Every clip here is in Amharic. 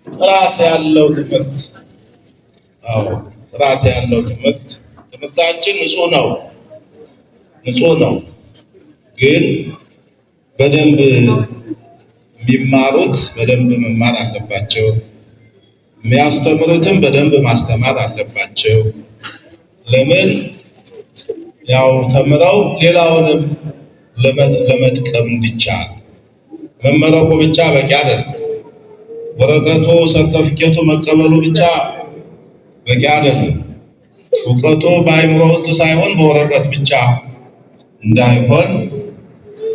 ጥራት ያለው ትምህርት፣ አዎ ጥራት ያለው ትምህርት። ትምህርታችን ንጹህ ነው፣ ንጹህ ነው። ግን በደንብ የሚማሩት በደንብ መማር አለባቸው። የሚያስተምሩትም በደንብ ማስተማር አለባቸው። ለምን ያው ተምረው ሌላውንም ለመጥቀም እንዲቻል መመረቁ ብቻ በቂ አይደለም። ወረቀቱ ሰርተፊኬቱ መቀበሉ ብቻ በቂ አይደለም። እውቀቱ በአእምሮ ውስጥ ሳይሆን በወረቀት ብቻ እንዳይሆን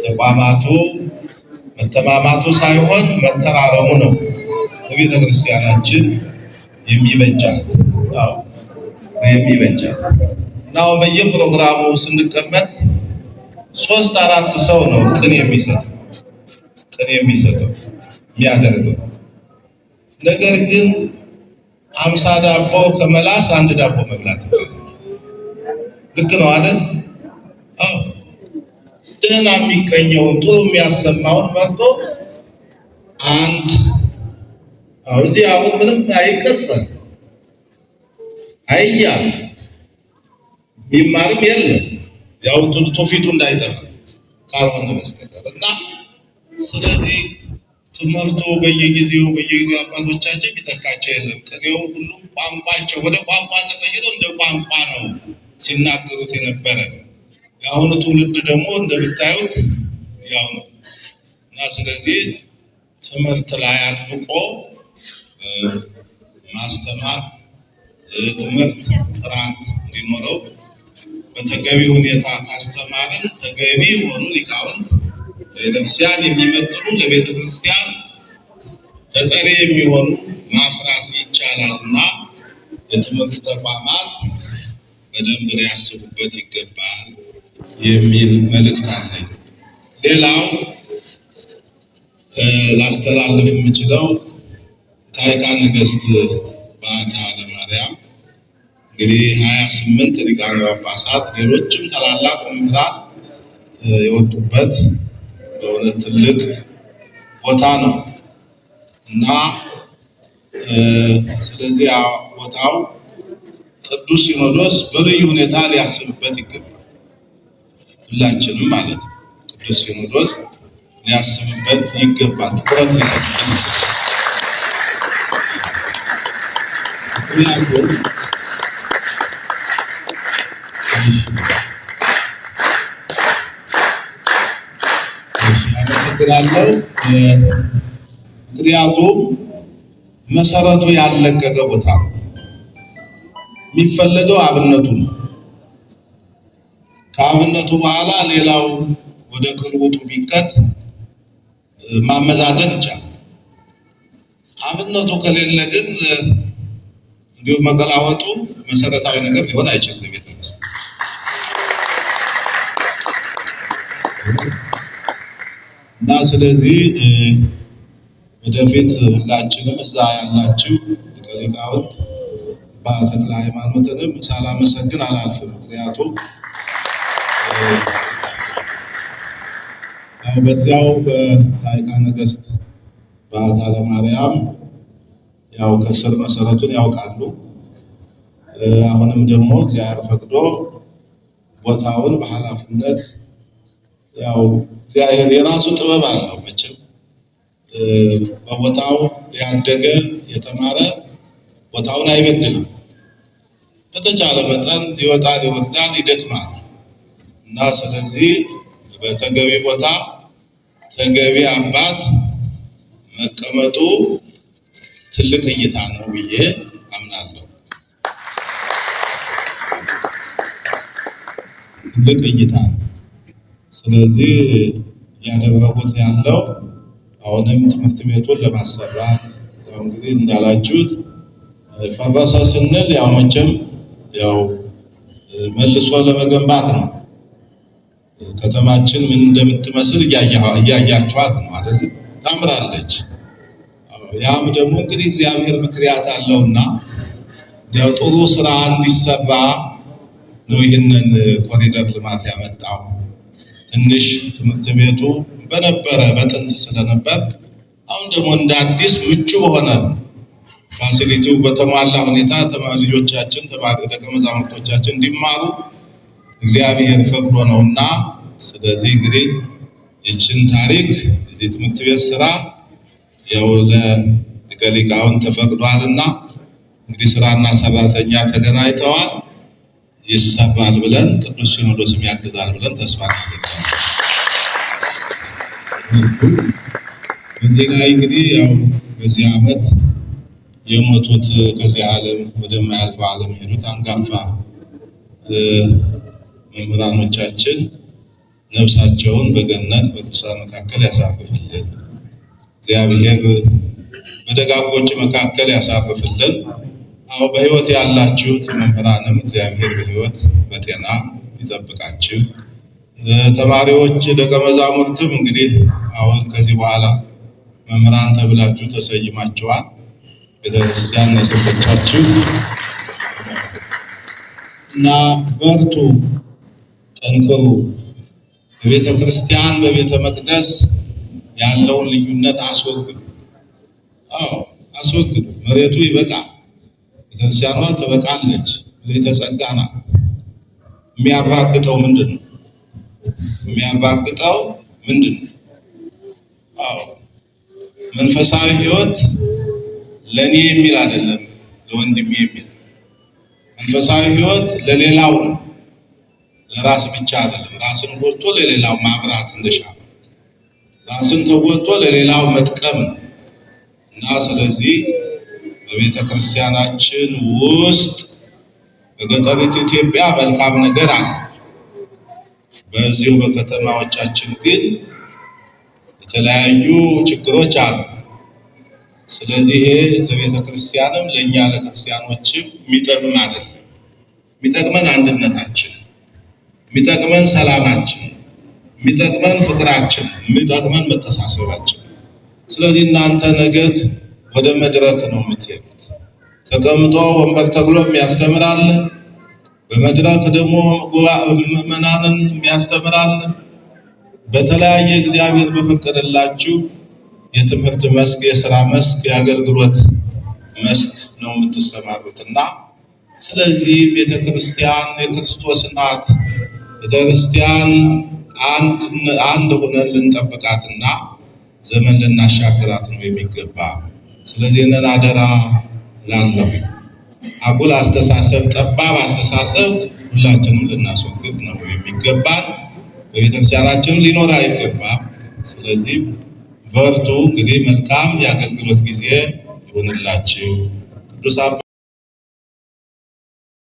ተቋማቱ መተማማቱ ሳይሆን መተራረሙ ነው ለቤተ ክርስቲያናችን የሚበጃል። አዎ የሚበጃል። እና አሁን በየፕሮግራሙ ስንቀመጥ ሶስት አራት ሰው ነው ቅን የሚሰጠው ቅን የሚሰጠው የሚያደርገው። ነገር ግን 50 ዳቦ ከመላስ አንድ ዳቦ መብላት ልክ ነው አይደል? አዎ ደህና የሚቀኘውን ጥሩ የሚያሰማውን መርጦ አንድ። አዎ እዚህ አሁን ምንም አይቀሰም አይያዝ ቢማርም የለም ያው ትውፊቱ እንዳይጠፋ ካልሆነ በስተቀር። እና ስለዚህ ትምህርቱ በየጊዜው በየጊዜው አባቶቻችን ቢተካቸው የለም። ቅኔው ሁሉም ቋንቋቸው ወደ ቋንቋ ተቀይሮ እንደ ቋንቋ ነው ሲናገሩት የነበረ። የአሁኑ ትውልድ ደግሞ እንደምታዩት ያው ነው። እና ስለዚህ ትምህርት ላይ አጥብቆ ማስተማር፣ ትምህርት ጥራት እንዲኖረው በተገቢ ሁኔታ ካስተማርን ተገቢ የሆኑ ሊቃውንት ለቤተክርስቲያን የሚመጥኑ ለቤተክርስቲያን ተጠሪ የሚሆኑ ማፍራት ይቻላልና የትምህርት ተቋማት በደንብ ሊያስቡበት ይገባል የሚል መልእክት አለኝ። ሌላው ላስተላልፍ የምችለው ታዕካ ነገሥት በዓታ ለማርያም እንግዲህ 28 ሊቃነ ጳጳሳት ሌሎችም ታላላቅ መምህራን የወጡበት በእውነት ትልቅ ቦታ ነው። እና ስለዚህ ቦታው ቅዱስ ሲኖዶስ በልዩ ሁኔታ ሊያስብበት ይገባል። ሁላችንም ማለት ነው። ቅዱስ ሲኖዶስ ሊያስብበት ይገባል፣ ትኩረት ሊሰጥበት ይገባል። ምክንያቱም አመሰግናለሁ። ምክንያቱም መሰረቱ ያልለቀቀ ቦታ ነው። የሚፈለገው አብነቱ ነው። ከአብነቱ በኋላ ሌላው ወደ ቅልውጡ ቢቀድ ማመዛዘን ይቻላል። አብነቱ ከሌለ ግን እንዲሁ መቀላወጡ መሰረታዊ ነገር ሊሆን አይችልም። ቤተክርስቲያን እና ስለዚህ ወደፊት ሁላችንም እዛ ያላችሁ ሊቀ ሊቃውንት አባ ተክለ ሃይማኖትንም ሳላመሰግን አላልፍም። ምክንያቱም ያው በዚያው በታዕካ ነገሥት በዓታ ለማርያም ያው ከስር መሰረቱን ያውቃሉ። አሁንም ደግሞ እግዚአብሔር ፈቅዶ ቦታውን በኃላፊነት ያው እግዚአብሔር የራሱ ጥበብ አለው መቼም በቦታው ያደገ የተማረ ቦታውን አይበድልም። በተቻለ መጠን ይወጣል፣ ይወርዳል፣ ይደክማል። እና ስለዚህ በተገቢ ቦታ ተገቢ አባት መቀመጡ ትልቅ እይታ ነው ብዬ አምናለሁ። ትልቅ እይታ ነው። ስለዚህ እያደረጉት ያለው አሁንም ትምህርት ቤቱን ለማሰራት ያው እንግዲህ እንዳላችሁት ፈረሰ ስንል ያው መቼም ያው መልሶ ለመገንባት ነው። ከተማችን ምን እንደምትመስል እያያችኋት ነው አይደል? ታምራለች። ያም ደግሞ እንግዲህ እግዚአብሔር ምክንያት አለውና ያው ጥሩ ስራ እንዲሰራ ነው ይህንን ኮሪደር ልማት ያመጣው። ትንሽ ትምህርት ቤቱ በነበረ በጥንት ስለነበር አሁን ደግሞ እንደ አዲስ ምቹ በሆነ Facility ው በተሟላ ሁኔታ ልጆቻችን ደቀ መዛሙርቶቻችን እንዲማሩ እግዚአብሔር ፈቅዶ ነውና፣ ስለዚህ እንግዲህ ይችን ታሪክ የዚህ ትምህርት ቤት ስራ ያው ለሊቀ ሊቃውንት ተፈቅዷልና እንግዲህ ስራና ሰራተኛ ተገናኝተዋል። ይሰራል ብለን ቅዱስ ሲኖዶስም ያግዛል ብለን ተስፋ እናደርጋለን። በዚህ ላይ እንግዲህ ያው በዚህ ዓመት የሞቱት ከዚህ ዓለም ወደማያልፈው ዓለም የሄዱት አንጋፋ መምህራኖቻችን ነፍሳቸውን በገነት በቅዱሳን መካከል ያሳርፍልን። እግዚአብሔር በደጋጎች መካከል ያሳርፍልን። አዎ በሕይወት ያላችሁት መምህራንም እግዚአብሔር በሕይወት በጤና ይጠብቃችሁ። ተማሪዎች ደቀ መዛሙርትም እንግዲህ አሁን ከዚህ በኋላ መምህራን ተብላችሁ ተሰይማችኋል። ቤተክርስቲያን የሰጠቻችሁ እና በርቱ፣ ጠንክሩ። በቤተ ክርስቲያን በቤተ መቅደስ ያለውን ልዩነት አስወግዱ። አዎ አስወግዱ። መሬቱ ይበቃል። ቤተክርስቲያኗ ትበቃለች። የተጸጋ ናት። የሚያራግጠው ምንድን ነው? የሚያራግጠው ምንድን ነው? አዎ መንፈሳዊ ሕይወት ለኔ የሚል አይደለም፣ ለወንድሜ የሚል መንፈሳዊ ሕይወት ለሌላው ነው፣ ለራስ ብቻ አይደለም። ራስን ጎድቶ ለሌላው ማብራት እንደሻለ ራስን ተጎድቶ ለሌላው መጥቀም ነው እና ስለዚህ በቤተ ክርስቲያናችን ውስጥ በገጠሪቱ ኢትዮጵያ መልካም ነገር አለ። በዚሁ በከተማዎቻችን ግን የተለያዩ ችግሮች አሉ። ስለዚህ ይሄ ለቤተ ክርስቲያንም ለእኛ ለክርስቲያኖችም የሚጠቅም አይደለም። የሚጠቅመን አንድነታችን፣ የሚጠቅመን ሰላማችን፣ የሚጠቅመን ፍቅራችን፣ የሚጠቅመን መተሳሰባችን። ስለዚህ እናንተ ነገ ወደ መድረክ ነው የምትሄዱት። ተቀምጦ ወንበር ተክሎ የሚያስተምር አለ። በመድረክ ደግሞ ምዕመናንን የሚያስተምር አለ። በተለያየ እግዚአብሔር በፈቀደላችሁ የትምህርት መስክ፣ የስራ መስክ፣ የአገልግሎት መስክ ነው የምትሰማሩትና ስለዚህ ቤተክርስቲያን የክርስቶስ ናት። ቤተክርስቲያን አንድ ሆነን ልንጠብቃትና ዘመን ልናሻግራት ነው የሚገባ። ስለዚህ እነን አደራ እላለሁ። አጉል አስተሳሰብ፣ ጠባብ አስተሳሰብ ሁላችንም ልናስወግድ ነው የሚገባን። በቤተክርስቲያናችንም ሊኖር አይገባም። ስለዚህ በርቱ። እንግዲህ መልካም የአገልግሎት ጊዜ ይሁንላችሁ። ቅዱስ